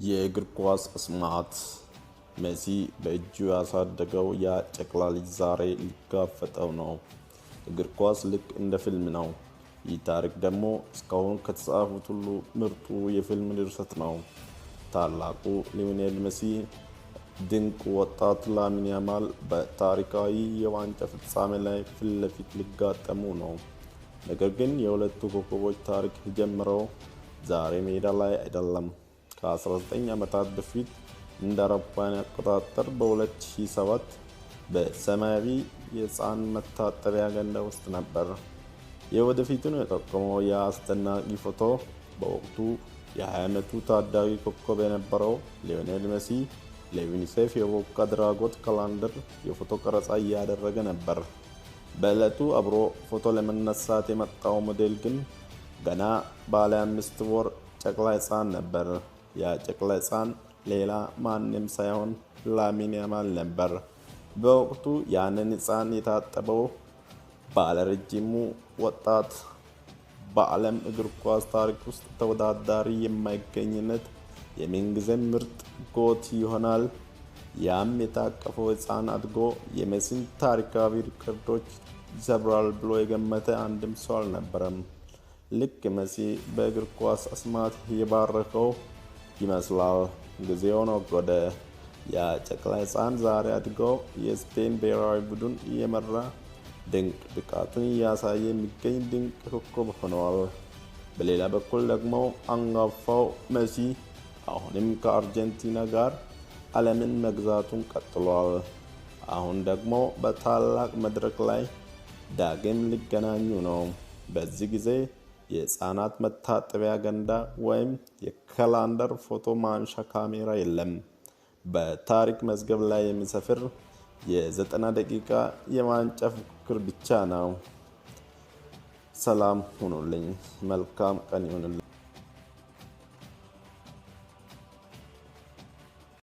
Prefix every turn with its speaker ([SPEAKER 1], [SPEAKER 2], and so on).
[SPEAKER 1] የእግር ኳስ አስማት ሜሲ በእጁ ያሳደገው ያ ጨቅላ ልጅ ዛሬ ሊጋፈጠው ነው። እግር ኳስ ልክ እንደ ፊልም ነው። ይህ ታሪክ ደግሞ እስካሁን ከተጻፉት ሁሉ ምርጡ የፊልም ድርሰት ነው። ታላቁ ሊዮኔል ሜሲ፣ ድንቁ ወጣት ላሚን ያማል በታሪካዊ የዋንጫ ፍጻሜ ላይ ፊት ለፊት ሊጋጠሙ ነው። ነገር ግን የሁለቱ ኮከቦች ታሪክ የጀመረው ዛሬ ሜዳ ላይ አይደለም። ከ19 ዓመታት በፊት እንደ አውሮፓውያን አቆጣጠር በ2007 በሰማያዊ የሕፃን መታጠቢያ ገንዳ ውስጥ ነበር። የወደፊቱን የጠቆመው ያ አስደናቂ ፎቶ በወቅቱ የ20 ዓመቱ ታዳጊ ኮከብ የነበረው ሊዮኔል ሜሲ ለዩኒሴፍ የበጎ አድራጎት ካላንደር የፎቶ ቀረጻ እያደረገ ነበር። በዕለቱ አብሮ ፎቶ ለመነሳት የመጣው ሞዴል ግን ገና ባለ 5 ወር ጨቅላ ሕፃን ነበር። ያ ጨቅላ ሕፃን ሌላ ማንም ሳይሆን ላሚን ያማል ነበር። በወቅቱ ያንን ሕፃን የታጠበው ባለረጅሙ ወጣት በዓለም እግር ኳስ ታሪክ ውስጥ ተወዳዳሪ የማይገኝነት የምንጊዜም ምርጥ ጎት ይሆናል። ያም የታቀፈው ሕፃን አድጎ የሜሲን ታሪካዊ ሪከርዶች ይሰብራል ብሎ የገመተ አንድም ሰው አልነበረም። ልክ ሜሲ በእግር ኳስ አስማት የባረከው ይመስላል። ጊዜው ነጎደ። ያ ጨቅላ ሕፃን ዛሬ አድጎ የስፔን ብሔራዊ ቡድን እየመራ ድንቅ ብቃቱን እያሳየ የሚገኝ ድንቅ ኮከብ ሆነዋል። በሌላ በኩል ደግሞ አንጋፋው ሜሲ አሁንም ከአርጀንቲና ጋር ዓለምን መግዛቱን ቀጥሏል። አሁን ደግሞ በታላቅ መድረክ ላይ ዳግም ሊገናኙ ነው። በዚህ ጊዜ የሕፃናት መታጠቢያ ገንዳ ወይም የካላንደር ፎቶ ማንሻ ካሜራ የለም። በታሪክ መዝገብ ላይ የሚሰፍር የ90 ደቂቃ የዋንጫ ፉክክር ብቻ ነው። ሰላም ሁኑልኝ። መልካም ቀን ይሁንልኝ።